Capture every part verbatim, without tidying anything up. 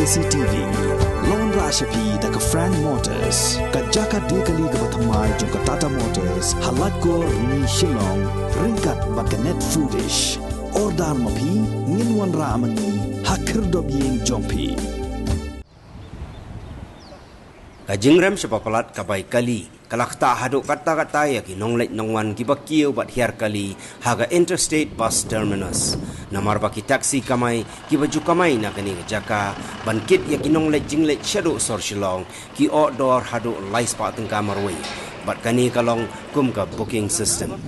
C T V. Long ra sha phi da ka Frank Motors, ka jaka die kali kaba thymmai jong ka Tata Motors, ha Laitkor, Shillong, ryngkat bad ka Net Foodish. Order ma phi, ngin wanrah ma ngi ha khyrdop ïing jong phi. Ka jingrem shaba palat ka bai kali ka la ktah haduh katta katta ïa ki nongleit nongwan kiba kiew bad hiar kali ha ka Interstate Bus Terminus. Namar ba ki taxi kamai kiba ju kamai na kane ka jaka ban kit ïa ki nongleit jingleit shaduh sor Shillong ki ong dor haduh lai spah tyngka marwei. Bad kane ka long kum ka booking system.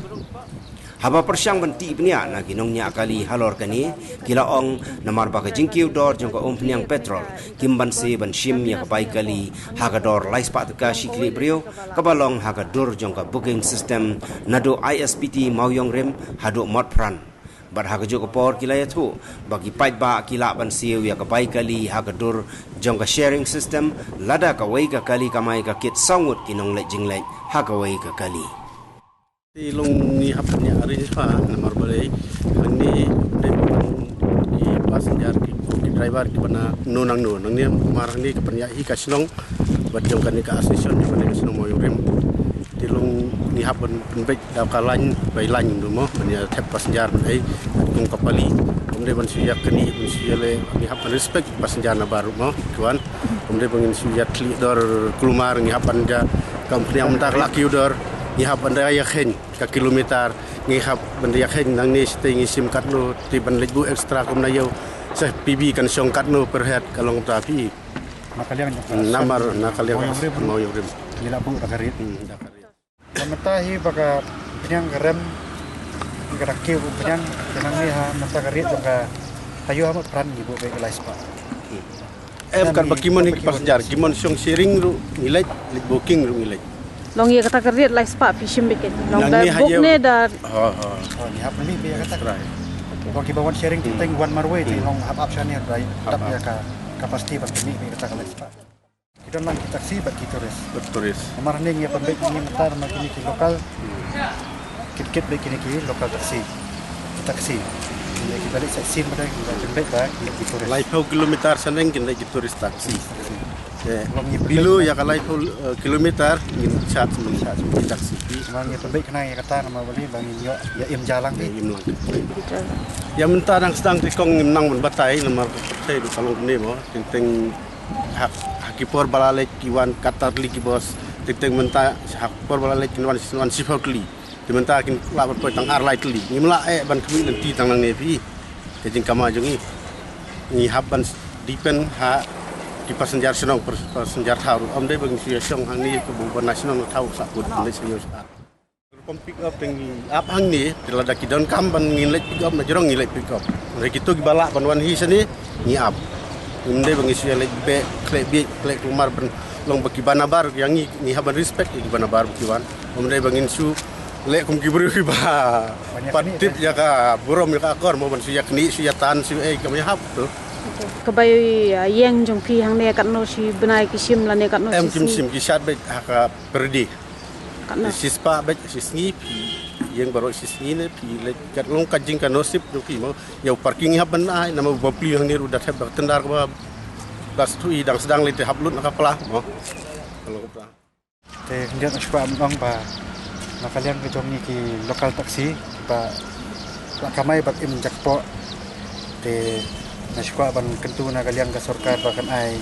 Haba pyrshang ban tih bniah na ki nongñiah kali halor kane, ki la ong namar ba ka jingkiew dor jong ka umphniang petrol kim banse ban shim ïa ka bai kali ha ka dor lai spah tyngka shi khlieh briew, kaba long ha ka dur jong ka booking system naduh I S P T Mawïong Rim haduh Motphran. Bad ha kajuh ka por ki la ïathuh ba ki paidbah ki lah ban siew ïa ka bai kali ha ka dur jong ka sharing system lada kawei ka kali kamai ka kit saw ngut ki nongleit jingleit ha kawei ka kali. Te long ngi hap ban ïa arrange pha namar balei hangne dei ba ki passenger ki, ki driver kiba na no nang no nangne mar hangne ka pynïaid hi ka shnong bad jong kane ka association jong kane ka shnong Mawïong Rim. Te long ngi hap ban pynbeit da ka line by line du mo ban ïa thep passenger ban ei kum ka pali. Kum dei ban shu ïa kane ban shu ïa leh ngi hap ban respect passenger na baroh mo ki wan. Kum dei ban ngin shu ïa thli dor kulmar ngi hap ban da kam pynïaid mynta ka la kiew dor ngi hap ban da ïa khein ka kilometer ngi hap ban da ïa khein nangne shatei ngi shim katno te ban leit buh extra kum na ïew sa P B kan shong katno per head ka long ta phi. Na ka liang jong ka namar na ka liang Mawïong Rim. Mawïong Rim. Ngi la buh da ka rate. Hmm, da ka rate. Ka mynta hi ba ka pynïang ka rem ka da kiew pynïang ka nangne ha mynta ka rate jong ka taïew ha Motphran ngi buh beit lai spah. Em kan ba ki mon ki passenger ki mon shong sharing ruh ngi leit, leit booking ruh ngi leit. Long ïa kata ka rate lai spah phi shim beit. Long da book ne da. Ha ha. Oh, ngi hap leit beit ïa kata. That's right. Ba ki ba wan sharing ki teng wan marwei te long hap hap shane da dap ïa ka capacity ba ki ni beit kata ka lai spah. Ki don lang ki taxi bad ki tourist. Bad tourist. Namar hangne ngi pynbeit ngi mynta namar kine ki local. Kit kit beit kine ki local taxi. Ki taxi. Ki ki balik sightseeing bad ki balik bad ki ki tourist. Laiphew kilometer shaneng kin dei ki tourist taxi. Taxi. Eh, below ïa ka laiphew, eh, kilometer ngin charge, ngin charge ki taxi. Namar ngi pynbeit kane ïa kata namar balei ba ngin ïoh ïa im jalang. Ïa im lang. Ïa mynta dang sdang te kong ngim nang ban batai namar te du ka long ne mo. Teng teng ha, ha ki por ba la leit ki wan katta tylli ki bos. Teng teng mynta ha ki por ba la leit kin wan, wan shiphew tylli. Te mynta kin lah ban poi tang ar lai tylli. Ngim lah eh ban khmih lynti tang nangne phi. Ka jingkama jong ngi. Ngi hap ban depend ha ki passenger shnong, pas-, passenger thaw ruh. Ym dei ba ngi shu ïa shong hangne ka bu ban na shnong thaw sahkut ym dei shu ïa shong. Rukom pick up te ngi ap hangne, te lada ki donkam ban ngin leit pick up na jrong ngi leit pick up. Hynrei kito kiba lah ban wan hi shane ngi ap. Ym dei ba ngi shu ïa leit beh khleh bieit khleh kulmar ban long ba kiba nabar ïa ngi, ngi hap ban respect ïa kiba nabar ba ki wan. Ym dei ba ngin shu leh kum ki briew kiba pat tip ïa ka burom ïa ka akor mo ban shu ïa knieh shu ïa tan shu ei kam ïa hap tu. Ka bai, ah, ïeng jong phi hangne katno shi bnai ki shim lane katno em shi kim sngi? Shim ki shad beit ha ka per day. Katno? Shispah beit shi sngi phi ïeng baroh shi sngi ne phi leit kat long ka jing ka nosip jong phi mo. Ïa u parking hap ban ai namar u bapli hangne ruh da thep da tendar kaba da stui dang sdang leit te hap lut na ka pla mo. Ka long ka pla. Te khyndiat nga shu kwah ban ong ba na ka liang ka jong ngi ki local taxi kiba la kamai bad im jakpoh. Te nga shu kwah ban kyntu na ka liang ka sorkar ba kan ai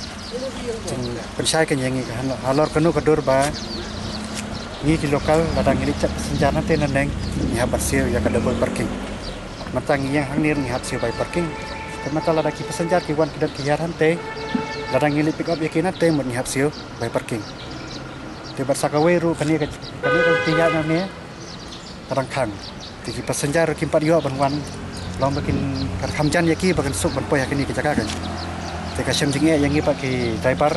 jingpynshai kan ïa ngi ka han-, halor kano ka dur ba ngi ki local lada ngi leit jat passenger na te na neng ngi hap ban siew ïa ka double parking. Mynta ngi ïeng hangne ngi hap siew bai parking. Te mynta lada ki passenger ki wan ki don ki hiar hangte lada ngi leit pick up ïa ki na te mut ngi hap siew bai parking. Te bad sa kawei ruh kane ka, kane ka tynrai nangne ka dang khang. Te ki passenger ruh kim pat ïoh ban wan long ba kin, kan kham jan ïa ki ba kan suk ban poi ha kane ka jaka kan. Te ka shem jingeh ïa ngi pat ki driver.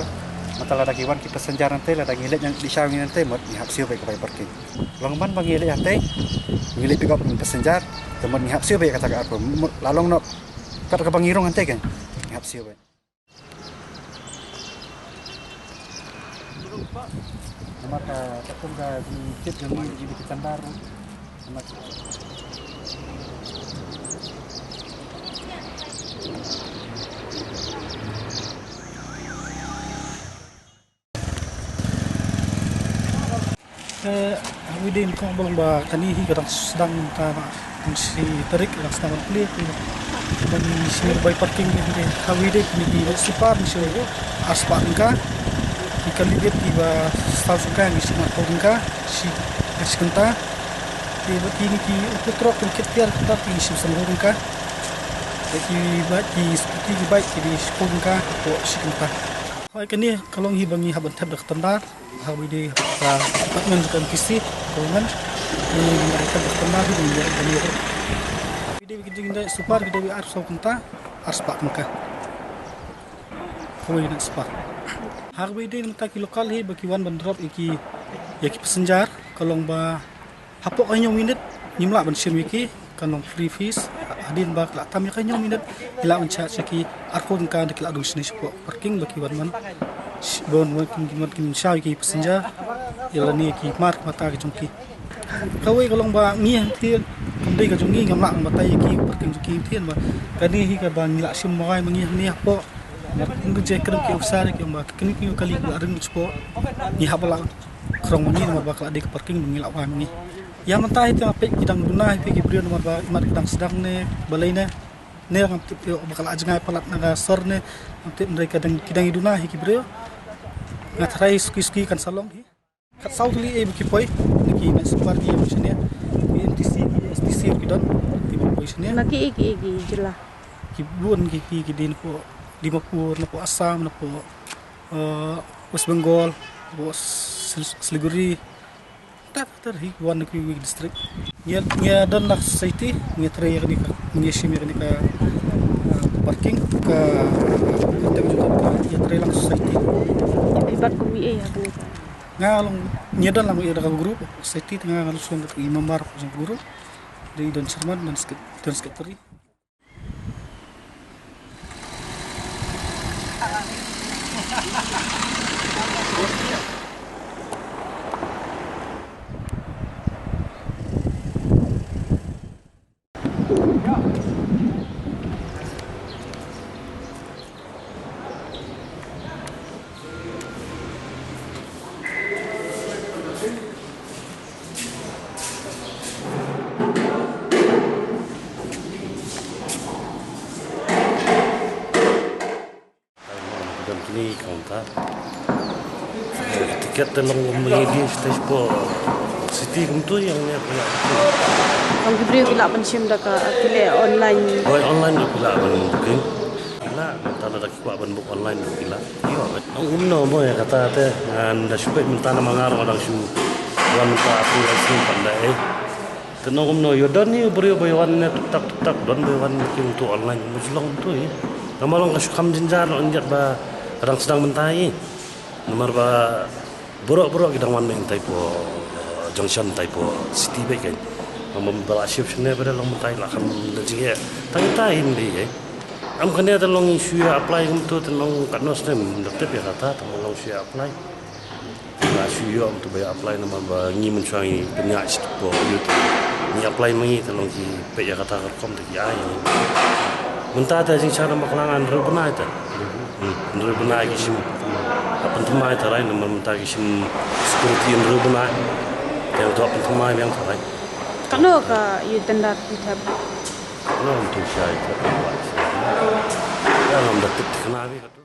Mynta lada ki wan ki passenger nangte lada ngi leit nang di shaw ngi nangte mut ngi hap siew beit ka bai parking. Long man ba ngi leit hangte ngi leit pick up ngi passenger te mut ngi hap siew beit kata ka arphew mut la long noh kat kaba ngi rung hangte kan ngi hap siew beit. Namar ka, ka kum ka jingtip jong ngi jong ngi ki tandar. Namar Eh, ha kawei de nyngkong ba long ba kane hi ka dang sdang mynta, ba shi tarik ka dang sdang ban plie, ban shi bai parking de. Ha kawei de kine ki super ngi shi ar spah tyngka. Ki kali bit kiba saw tyngka ngi shi arphew tyngka shi, shi kynta. Te ba kine ki auto truck ki kit tiar kynta ki shi san tyngka. Te ki ba ki scooty ki bike ki dei shiphew tyngka hapoh shi kynta. Hooid, kane ka long hi ba ngi hap ban thep da ka tender. Ha kawei de ha ka department jong ka M T C, government, ngi ngi ai ka department hi ngi ngi ngi. Kawei de ki jingdai super, kawei de ar saw kynta, ar spah tyngka. Kawei na super. Ha kawei de mynta ki local hi ba ki wan ban drop ïa ki, ïa ki passenger, ka long ba hapoh ka hynñiew minit ngim lah ban shim ïa ki, kan long free fees. Hadien ba ki la tam ïa ka hynñiew minit, ki lah ban charge ïa ki arphew tyngka, da ki lah dung shane shapoh parking ba ki wan man, sh-, ban wan kin, kin wan kin sha ïa ki passenger, ïa lane ki mar ki mata ki jong ki. Kawei ka long ba ngi hangtien, kam dei ka jong ngi, ngam lah ban batai ïa ki parking jong ki hangtien ba. Kane hi kaba ngi lah shim mawai ma ngi hangne hapoh. Ngi kynjai kren ki officer ki ong ba kane ki kali ki la ring shapoh. Ngi hap ba lah khrong ma ngi namar ba ka la dei ka parking ba ngi lah wai ma ngi. Ïa mynta hi te nga peit ki dang duna hi phi ki briew namar ba imat ki dang sdang ne balei ne. Ne ngam tip ïoh ba ka la jngai palat na ka sor ne. Ngam tip, hynrei ka dang, ki dang ïa duna hi ki briew. Nga tharai suki suki kan sa long hi. Kat saw tylli ei ba ki poi. Na ki na super ki ïa poi shane. Ki M T C, ki S T C ki don. Ki poi shane. Na ki ei ki ei ki jylla? Ki bun ki, ki, ki dei napoh Dimapur, napoh Assam, napoh, eh, West Bengal, napoh Sil-, Siliguri. Ter ter hi wan na kiwei ki district. Ngi, ngi don la ka society, ngi trei ïa kane ka, ngi shim ïa kane ka, eh, parking ka, ka tem jong ka, ngi trei la ka society. Phi bat kum ei ha kane ka? Nga long, ngi don la ngi da ka group society, te nga long shuwa ka i member jong ka group. Dei don chairman, don sec-, don secretary. Don kine ki counter. Tiket te long kum ïa di stage po city kumtu ïa ngi phi lah. Long ki briew ki lah ban shim da ka, ki leh online. Hooid, online phi lah ban booking. Phi lah, mynta lada ki kwah ban book online phi lah. Ïoh, long kumno mo ïa kata te ngan da shu peit mynta namar nga ruh nga dang shu wan mynta, phi lah shu pan da, eh. Te nang kumno ïoh don ïa u briew ba ïa wan ne tuk tak tuk tak, don ba ïa wan ne ki ong tu online, mut long tu ïa. Namar long ka shu kham jynjar, long ïa ba ka dang sdang mynta ïa. Namar ba baroh baroh ki dang wan mynta ïa po, eh, junction mynta ïa po city beit kan. Namar ba la shift shane ba dei long mynta ïa la kham da jingeh. Tang ïa ta ïa mynta ïa. Am kane te long shu ïa apply kumtu te nang katno snem da tip ïa kata te long shu ïa apply. Nga shu ïoh mynta ba ïa apply namar ba ngi mynshuwa ngi pynïaid shiteng po ïoh te ngi apply ma ngi te long ki peit ïa kata ka rukom te ki ai. Mynta te jingshah namar khlem hynriew bnai te. Hmm, hynriew bnai ki shim. Hap pynthymmai te rai namar mynta ki shim security hynriew bnai. Te to hap pynthymmai biang te rai. Katno ka ïa tender ki thep? Katno mynta sha ïa thep ba sha. Ïa ngam da tip te kane bi katno.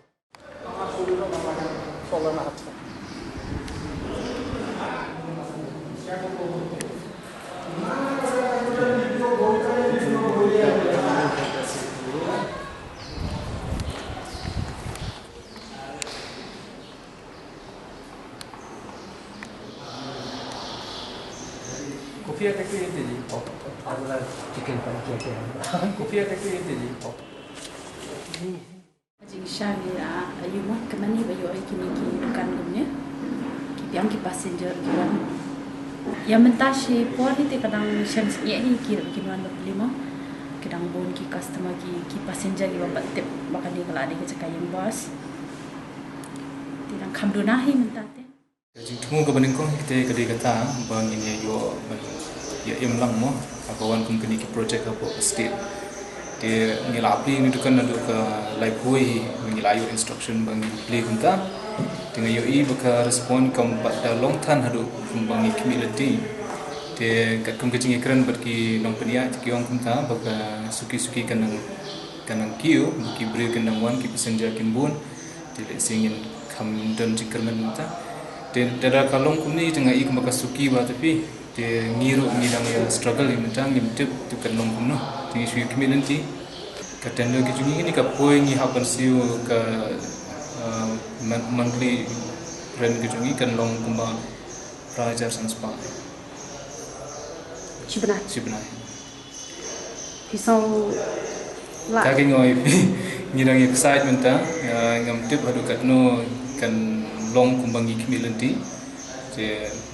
Kofia te koi te ji. Oh, chicken pan kya kya. Kofia te koi te ji. Oh. Jingshah ngi, ah, ayu mo, kynmaw hi ba ïoh ïa kine ki dukan kumne. Ki biang ki passenger ki wan. Ïa mynta shi por hi te ka dang shem sngewbha hi ki, ki wan ba plie mo. Ki dang bun ki customer ki, ki passenger kiba pat tip ba kane ka la dei ka jaka ïeng bus. Te dang kham duna hi mynta te. Ka jingthmu kaba nyngkong hi te ka dei kata ba ngin ïa ïoh ban ïa im lang mo, haba wan kum kine ki project hapoh ka state. Te ngi la plie ïa kane ka dukan naduh ka laiphew hi, ngi la ïoh instruction ba ngin plie kumta. Te nga ïohi ba ka respond kam pat da long than haduh kumba ngi khmih lynti. Te katkum ka jingïakren bad ki nongpynïaid te ki ong kumta ba ka suki suki kan nang, kan nang kiew, ba ki briew kin nang wan, ki passenger kin bun. Te lehse ngin kham don jingkyrmen mynta. Te lada ka long kumne te nga i kumba ka suki ba te phi. Te ngi ruh ngi dang ïa struggle ïa mynta, ngim tip te kan long kumno. Te ngi shu ïa khmih lynti. Ka tender ka jong ngi kane ka poi ngi hap ban siew ka, uh, mon-, monthly rent ka jong ngi kan long kumba phra hajar san spah. Shi bnai. Shi bnai. Phi sngew lah. Ka ki ngoi phi, ngi dang ïa excited mynta, ah, ngam tip haduh katno kan long kumba ngi khmih lynti. Te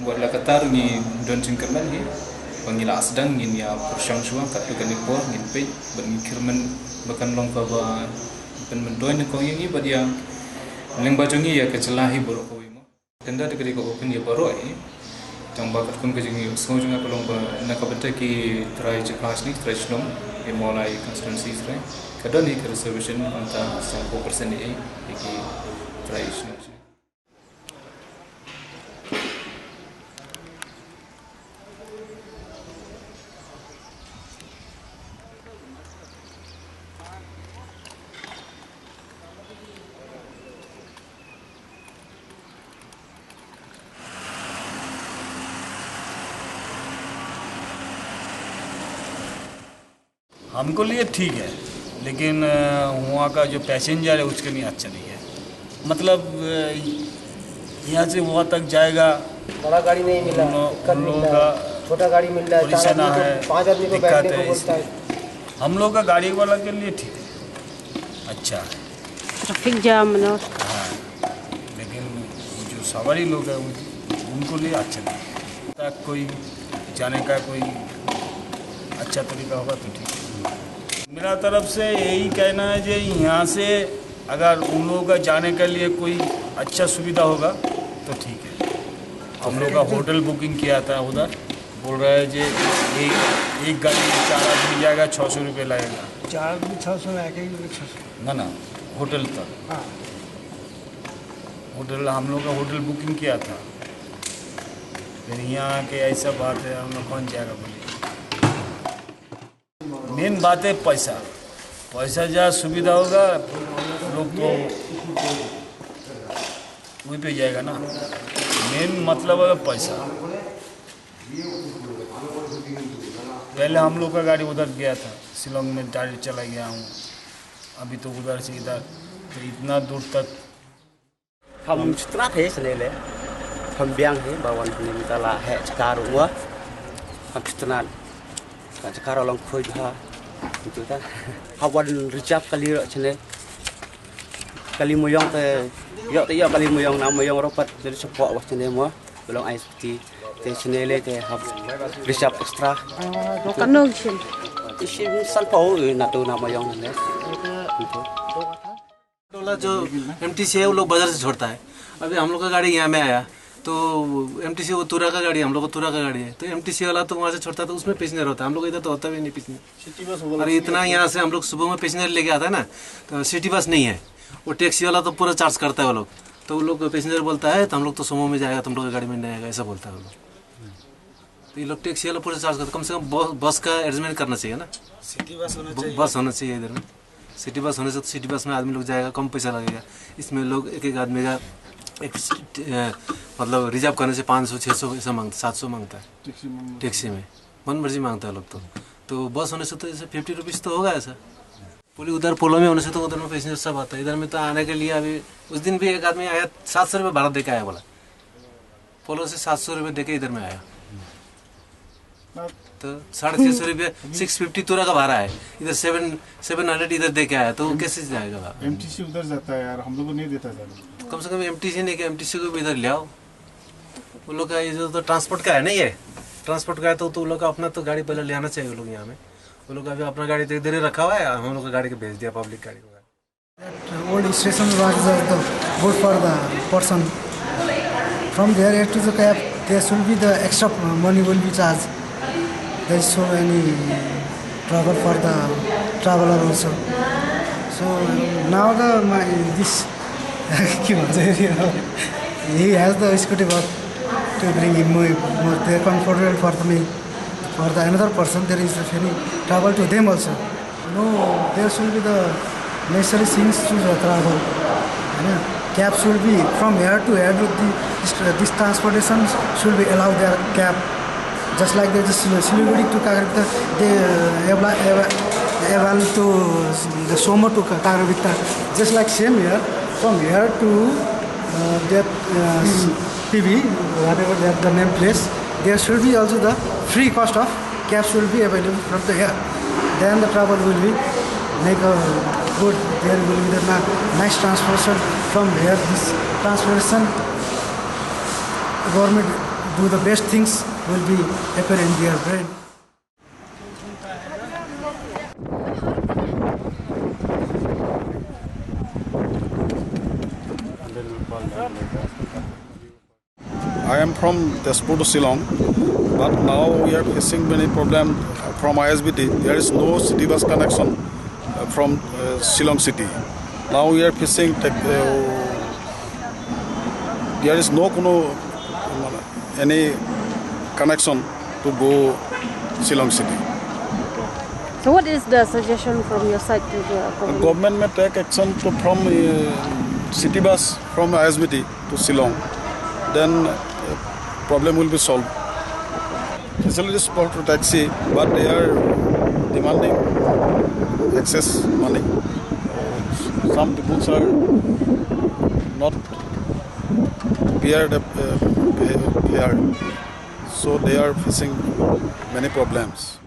wat la katta ngi don jingkyrmen hi ba ngi la sdang, ngin ïa pyrshang shuwa katto katne por ngin peit bad ngi kyrmen ba kan long kaba pynmyntoi nyngkong ïa ngi bad ïa lyngba jong ngi ïa ka jylla hi baroh kawei mo. Tender te ka dei ka open ïa baroh hi. Tang ba katkum ka jingïohsngew jong nga ka long ba na ka bynta ki trai jaka shnong, trai shnong, ïa Mawlai constituency trai, ka don hi ka reservation mynta sanphew percent hi ïa ki trai shnong. हमको लिए ठीक है, लेकिन, अ, वहाँ का जो पैसेंजर है, उसके लिए अच्छा नहीं है। मतलब, अ, यहाँ से वहाँ तक जाएगा, बड़ा गाड़ी नहीं मिला, उन लो-, दिक्कत उन मिल लोगों रहा है। का छोटा गाड़ी मिल रहा है, चार परेशान आदमी को, है, पांच आदमी को दिक्कत बैठने को है, बोलता है। इसलिए हम लोग का गाड़ी वाला के लिए ठीक है, अच्छा है। ट्रैफिक जाम ना। हाँ, लेकिन वो जो सवारी लोग हैं, उन-, उनको लिए अच्छा नहीं है। तक कोई जाने का कोई अच्छा तरीका होगा तो ठीक है। मेरा तरफ से यही कहना है कि यहाँ से अगर उन लोगों का जाने के लिए कोई अच्छा सुविधा होगा तो ठीक है। हम लोग का होटल बुकिंग किया था उधर, बोल रहा है कि एक, एक गाड़ी में चार आदमी जाएगा, छः सौ रुपये लगेगा। चार आदमी छः सौ, एक एक छः सौ। ना, ना, होटल तक। हाँ। होटल, हम लोग का होटल बुकिंग किया था, फिर यहाँ आके ऐसा बात है, हम लोग कौन जाएगा बोलिए? मेन बात है पैसा, पैसा जहाँ सुविधा होगा लोग तो वहीं पे जाएगा ना। मेन मतलब है पैसा। पहले हम लोग का गाड़ी उधर गया था, शिलोंग में डायरेक्ट चला गया हूँ। अभी तो उधर से इधर, तो इतना दूर तक हम छुटना थे चले ले, हम ब्यांग है बावन ने मिताला है चकार हुआ, हम छुटना चकार अलग खोज हा, itu ta, hawan रिजर्व कली रो चने, कली मोयंग ते, यो ते यो कली मोयंग ना मोयंग रोपत, jadi support wah चने mo, belong ais peti, te चने ले te hab रिजर्व एक्स्ट्रा. Kano isim? Isim sanphew, eh, na tu na moyong ne. Gitu. टोला जो एमटीसी है, वो लोग बाजार से छोड़ता है। अभी हम लोग का गाड़ी यहाँ में आया, तो एमटीसी वो तुरा का गाड़ी है, हम लोग का तुरा का गाड़ी है, तो एमटीसी वाला तो वहाँ से छोड़ता है, तो उसमें पैसेंजर होता है, हम लोग इधर तो होता भी नहीं पैसेंजर। सिटी बस वो वाला अरे, इतना यहाँ से हम लोग सुबह में पैसेंजर लेके आता है ना, तो सिटी बस नहीं है, वो टैक्सी वाला तो पूरा चार्ज करता है वो लोग, तो वो लोग पैसेंजर बोलता है, तो हम लोग तो सोमो में जाएगा, तुम लोग की गाड़ी में नहीं आएगा, ऐसा बोलता है वो लोग। तो ये लोग टैक्सी वाला पूरा चार्ज करते, कम से कम बस, बस का अरेंजमेंट करना चाहिए ना। सिटी बस होना ब-, चाहिए। बस होना चाहिए इधर में। सिटी बस होने से तो सिटी बस में आदमी लोग जाएगा, कम पैसा लगेगा। इसमें लोग एक एक आदमी का एक स-, अ, मतलब रिजर्व करने से पाँच सौ, छः सौ ऐसा मांगता, सात सौ मांगता है टैक्सी में। टैक्सी में मन मर्जी मांगता है लोग तो। तो बस होने से तो ऐसे फिफ्टी रुपीज़ तो होगा ऐसा। पुलिस उधर पोलो में होने से तो उधर में पैसेंजर सब आता है। इधर में तो आने के लिए अभी उस दिन भी एक आदमी आया, सात सौ रुपये भाड़ा दे के आया बोला। पोलो से सात सौ रुपये दे के इधर में आया। तो साढ़े छः सौ रुपये, सिक्स फिफ्टी तुरा का भाड़ा है, इधर सेवन, सेवन हंड्रेड इधर दे के आया, तो वो कैसे जाएगा भाड़ा? एमटीसी उधर जाता है यार, हम लोग को नहीं देता जाने। कम से कम एमटीसी नहीं, कि एमटीसी को भी इधर ले आओ। वो लोग का ये जो तो ट्रांसपोर्ट का है ना, ये ट्रांसपोर्ट का है, तो, तो वो लोग का अपना तो गाड़ी पहले ले आना चाहिए वो लोग यहाँ में। वो लोग अभी अपना गाड़ी तो इधर ही रखा हुआ है, हम लोग का गाड़ी को भेज दिया, पब्लिक गाड़ी को। That old station was the good for the person. From there to the cab, there should be the extra money will be charged. There is so many trouble for the traveler also. So now the my this he has the scooty bus to bring him more, more they comfortable for me. For the another person, there is any trouble to them also. No, there should be the necessary things to the travel. You know, cab should be from here to here. The, this, this transportation should be allowed their cab. Just like they just Siliguri to Kakarapita, they uh, able, able, able to the Somo to Kakarapita. Just like same here, from here to uh, that uh, P B, whatever that the name place, there should be also the free cost of cab should be available from the here. Then the travel will be make a good. There will be the na- nice transportation from here. This transportation government do the best things will be appear in their brain. I am from Tezpur to Shillong, but now we are facing many problem from I S B T. There is no city bus connection uh, from uh, Shillong city. Now we are facing tech, uh, there is no কোনো মানে, any connection to go Shillong city. So, what is the suggestion from your side to the government? Government may take action to from uh, city bus from I S B T to Shillong, then uh, problem will be solved. Facilities for taxi, but they are demanding excess money. Some people are not prepared, uh, prepared, so they are facing many problems.